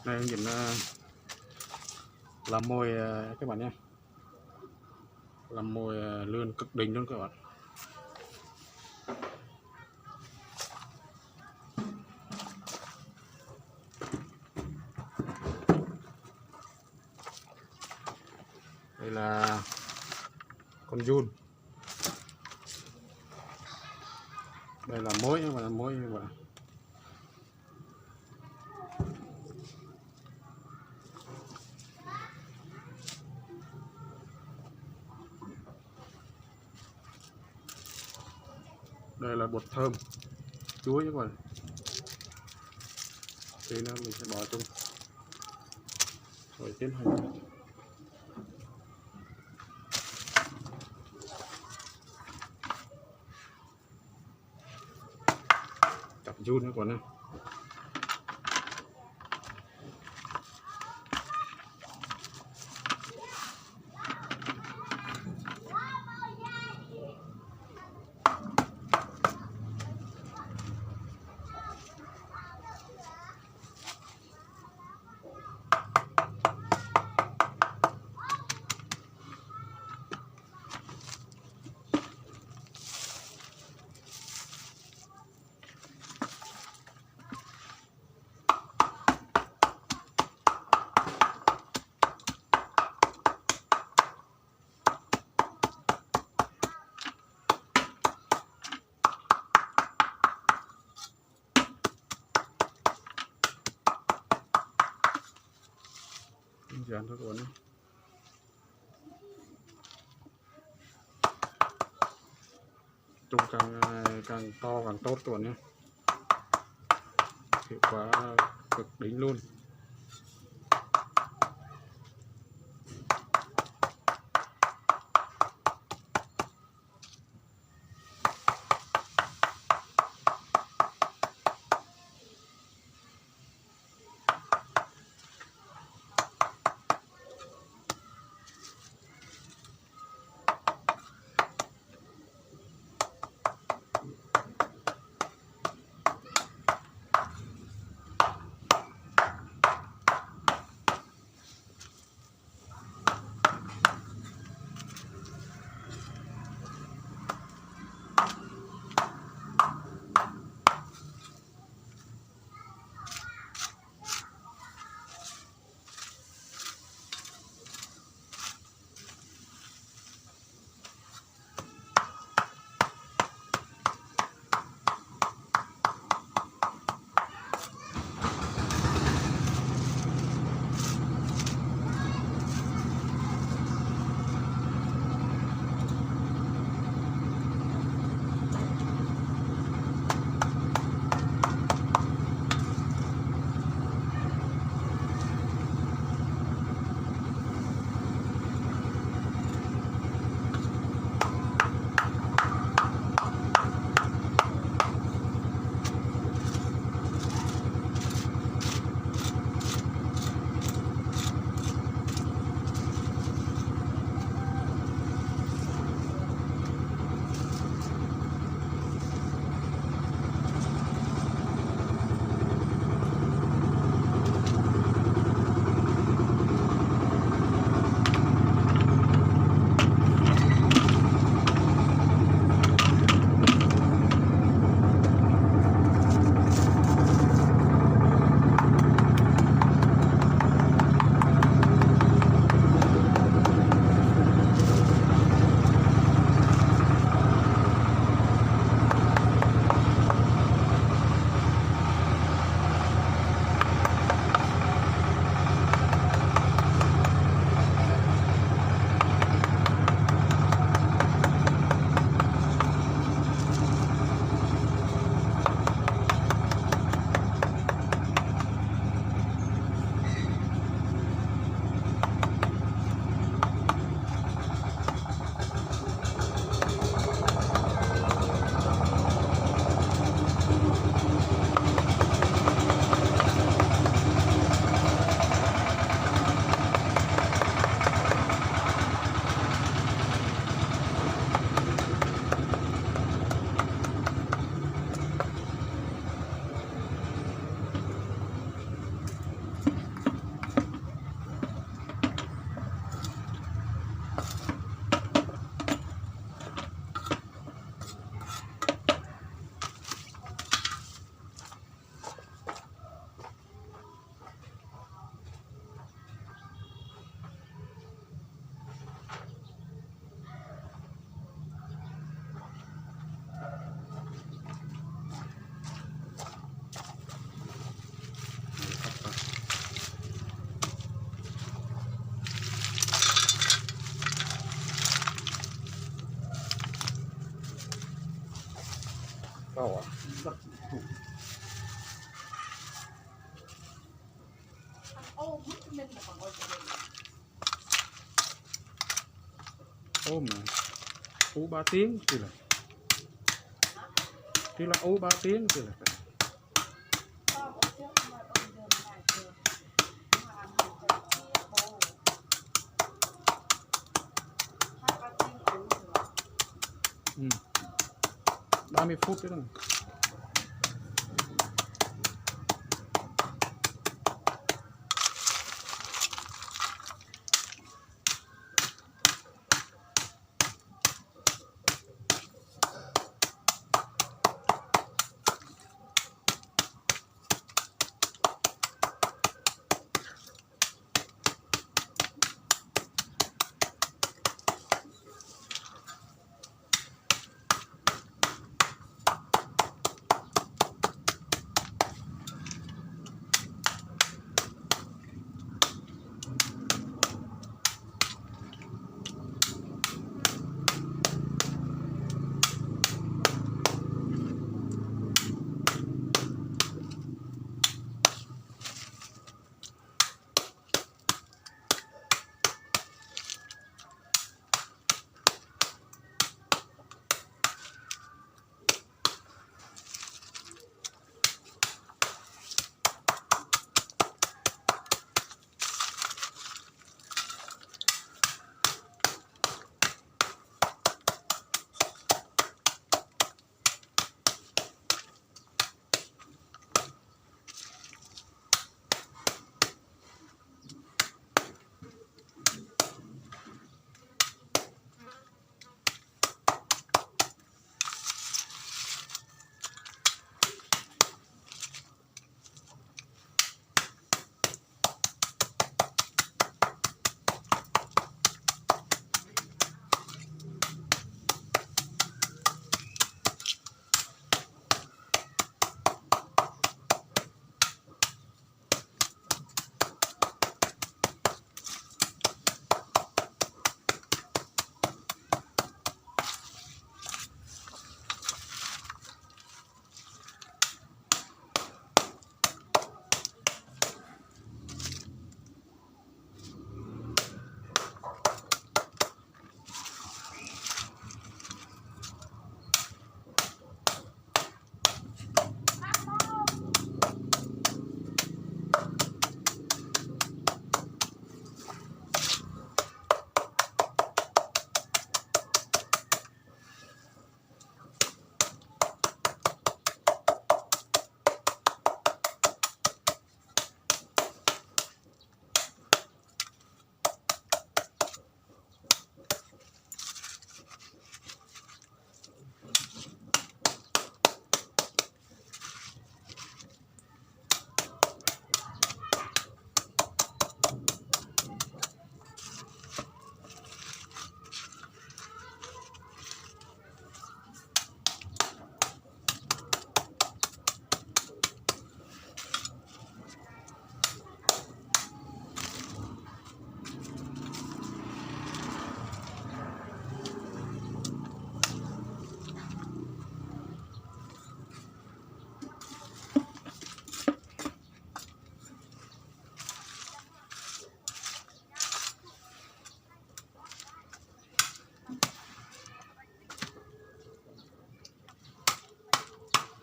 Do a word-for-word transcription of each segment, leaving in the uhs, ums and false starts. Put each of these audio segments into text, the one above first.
Đây, nhìn, ờ, là môi, ờ, các bạn nhé. Là môi, ờ, lươn cực đỉnh luôn các bạn. Đây là con giun. Đây là mối, các bạn, mối, các bạn. Đây là bột thơm chuối các bạn. Thì nó mình sẽ bỏ chung rồi tiến hành chọc giun các bạn nhé. Đơn giản thôi các bạn nhé. Chung càng, càng to càng tốt các bạn nhé. Hiệu quả cực đỉnh luôn. Ôm nè. Ú ba tiếng, tui lah. Tui lah ú ba tiếng, tui lah. Ừ. Ba mươi phút đấy.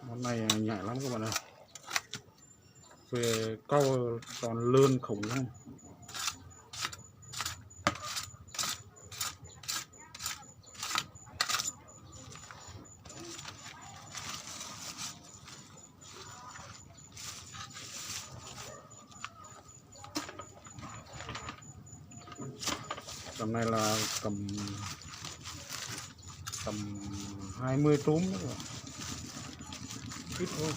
Món này nhạy lắm các bạn ơi. Về câu toàn lươn khủng luôn. Tầm này là tầm, tầm hai mươi túm nữa rồi. Ít thôi.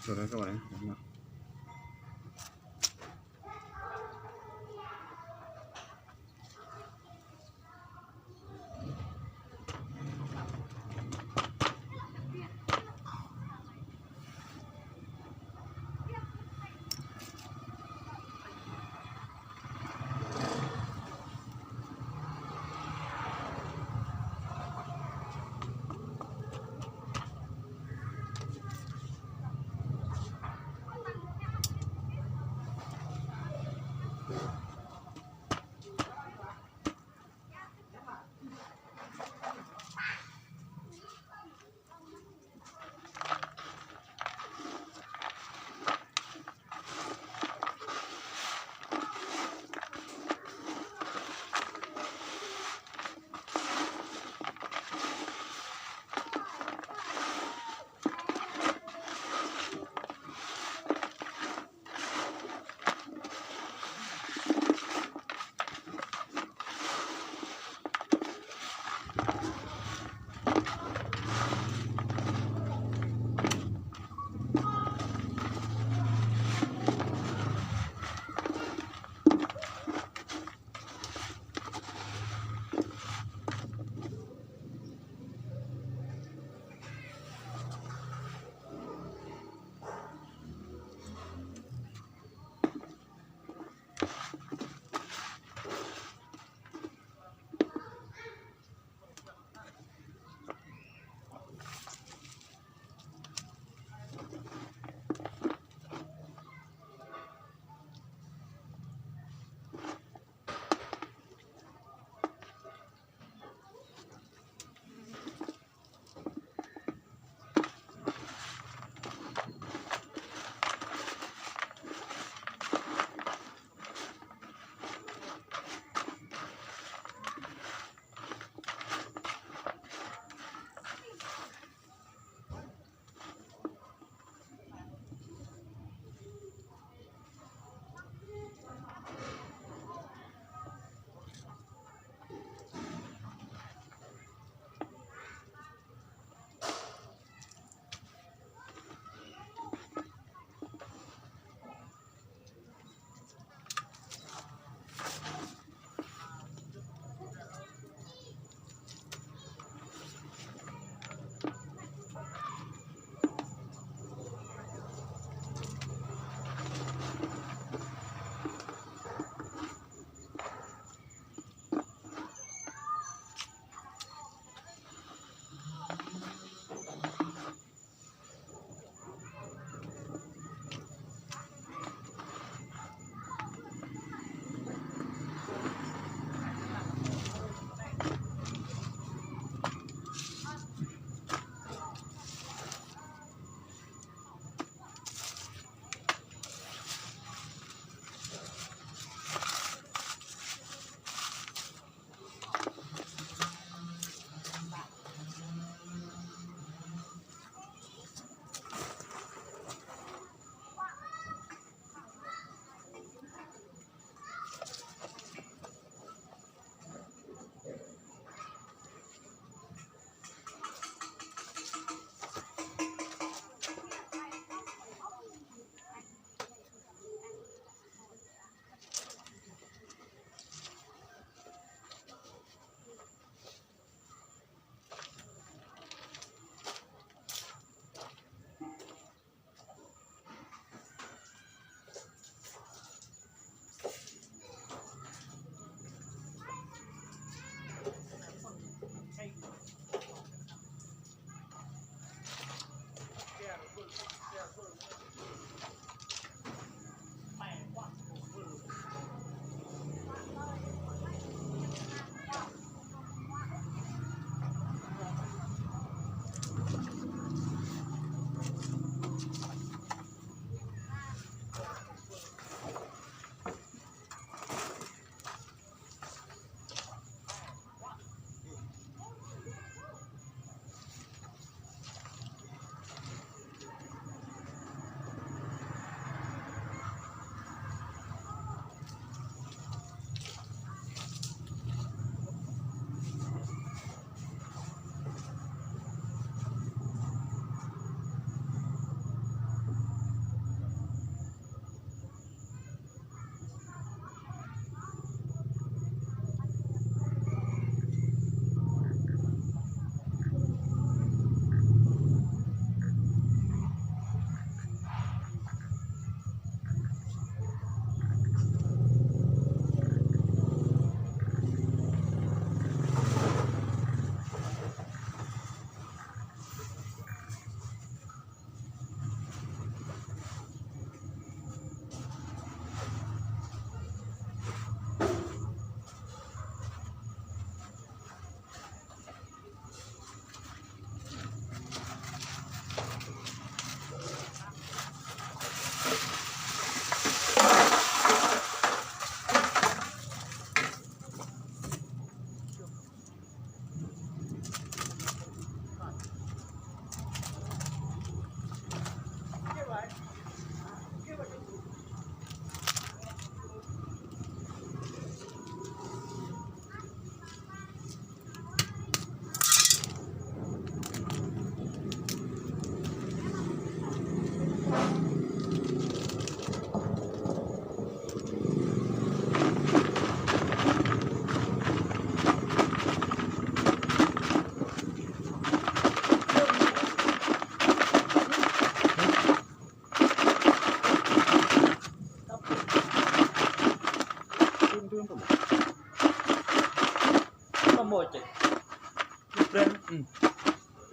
Rồi đó các bạn.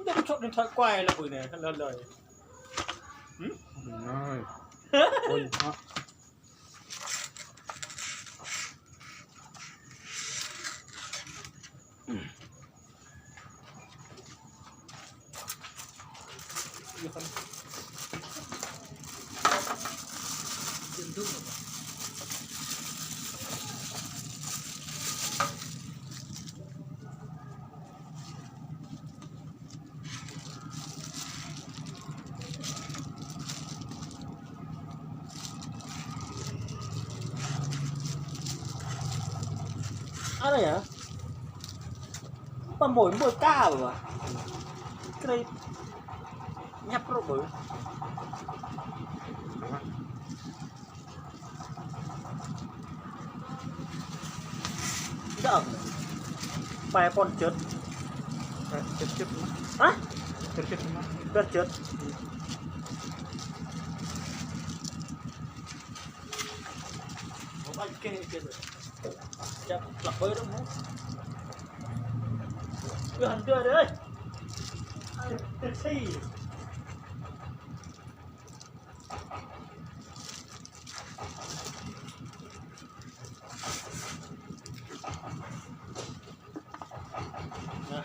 Đâm chốt điện thoại quay là bụi này, lơ lơ. Hử? Rồi. Ôi, hả? Ano ya? Pă mbôi, mbôi ka bơ. Kri nhăp rô bơ. Dơm. Pe pôn jât. Pe jât jât. Hah? Pe jât jât. Pe jât.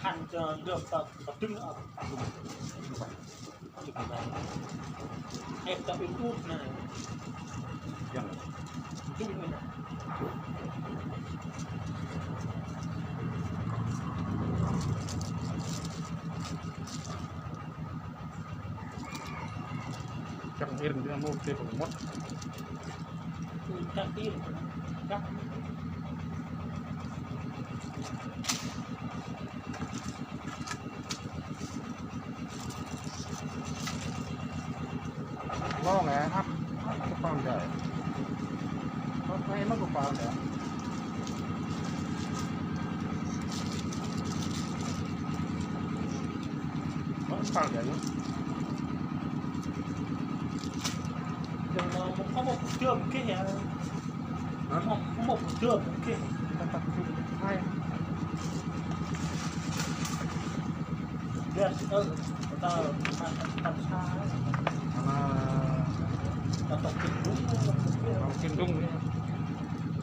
Hăn cho được tập, tập trung ở. Em tập YouTube này. Dân. Dung này. Chắc yên đi, mua cái bông mốt. Chắc yên. Chắc. Lo nghe hấp, hấp cái con đời. Có thấy nó có bao giờ. Có bao giờ nữa. Dòng, ờ, một, có một trường kia hả? Hả? Một, có một trường kia. Người ta tập trung hai. Yes, ừ, người ta, người ta tập xa ấy. Mà tập trung đúng, tập trung. Tập trung đúng.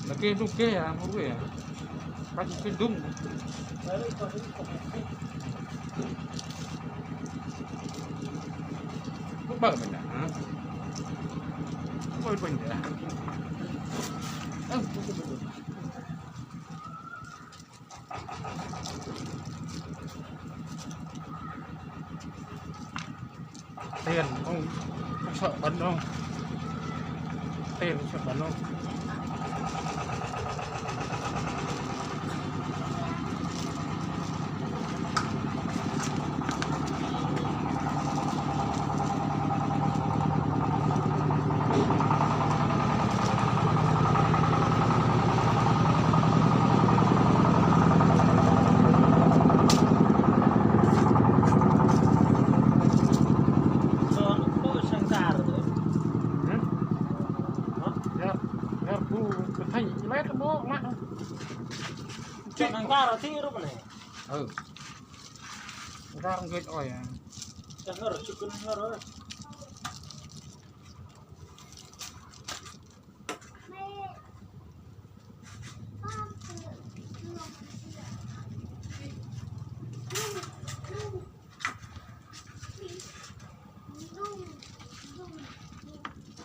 Là kia đúng kia hả? Không biết hả? Bác Kinh Dung. Lúc bờ mình đã hả? Lúc bờ mình đã. Ơ, Tiền không, không sợ bắn đâu. Tiền không sợ bắn đâu. Hả? Hả? Dạ, dạ, bu, cái thanh lét nó lạ. Cho năng ta rồi thì rút này. Ừ. Ra không gạch ỏi à. Chắc ngờ rồi, chứ cứ ngờ rồi.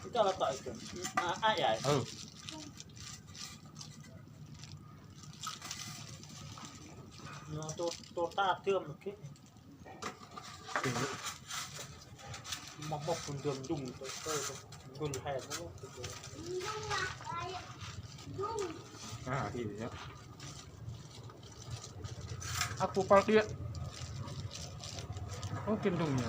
Ito la to ito. Ah, ay, ay. Ừ. Nó tô, tô ta thơm một cái. Mọc mọc con đường đùng tới tới con hè nó. À, thì vậy. Aku pal dia. Không kinh đùng nhỉ.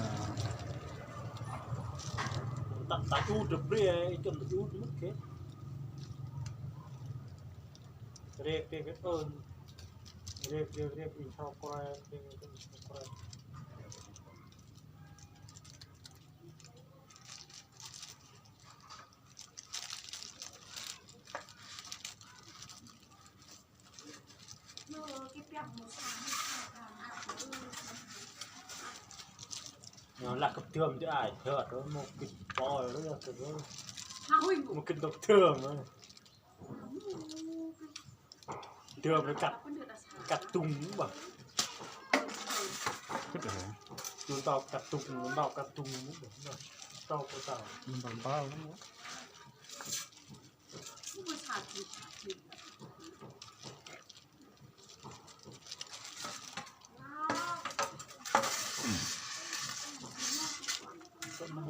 Tao, tao u đập ria, ito tao u đập kê. Rek, rek, rek, ơn. Rek, rek, rek, in sao kore, rek, rek, in sao kore. Nó lăk kăp dơm dê ai, thơt, mâu gĭt pô, lăk kăp dơm. Mâu gĭt dôk dơm, ơ. Dơm lăk kăp, kăp tung bơh. Gĭt hê? Tung tâo kăp tung, tâo kăp tung bơh. Tâo kăp tâo. Mbal mbal.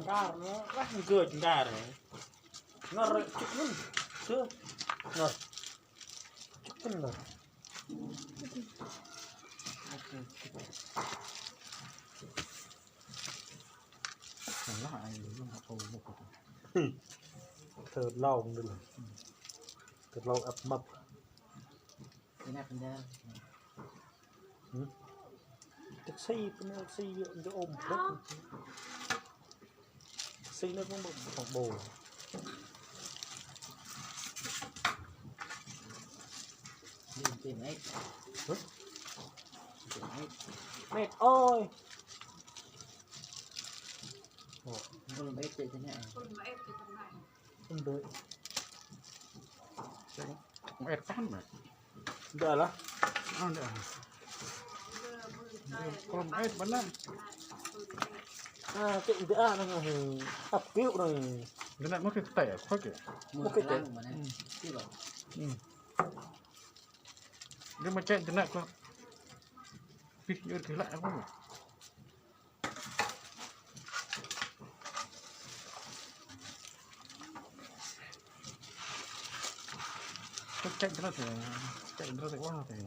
Ngar, ngar, ngar. Ngar, cik nun. Tuh. Ngar. Cik nun, ngar. Salah ai lu, nggak tahu lu kata. Thơ long dulu. Thơ long ăp măp. Ina bendar. Hmm? Taxi, pnơ taxi, yo, yo, ôm, bớt. Taxi nó cũng bơh, bơh bô. Đi tìm ếch. Hả? Tìm ếch. Mệt ơi. Ồ. Không biết chạy thế nào. Không biết. Không biết tắm mà. Nđa lah. Ơ, nđa. Kơl êt bân nă. A, kĕ nđa nâng, ăp kiu nâng. Nđa nă mâu geh tĕ, khôch geh. Mâu geh tĕ. Nđa ma chĕ nđa nă kơl. Bih, yơr geh lăk ăp. Chắc chắn rất là, chắc chắn rất là quá là phải.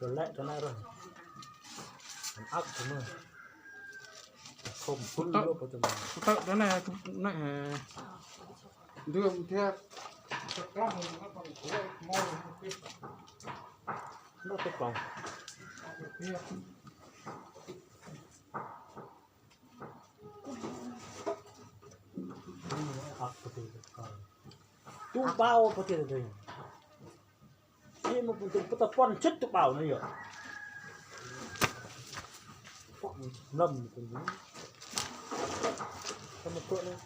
Kơ lĕ tơ nai rơh. Ăn ăp tơ nai. Khôm phŭn lôk tơ nai. Tơ nai, tơ nai, ơ. Ndưm thiêt. Tơ klong, tơ klong. Nó tơ klong. Ăp tơ nai. Tŭ bao pơ têh têh. Ê, mâu pŭn tŭ pơ ta pon chĭt tŭ bao nây yơh. Pok mlâm pŭn. Tơ mâu kơ̆ nây.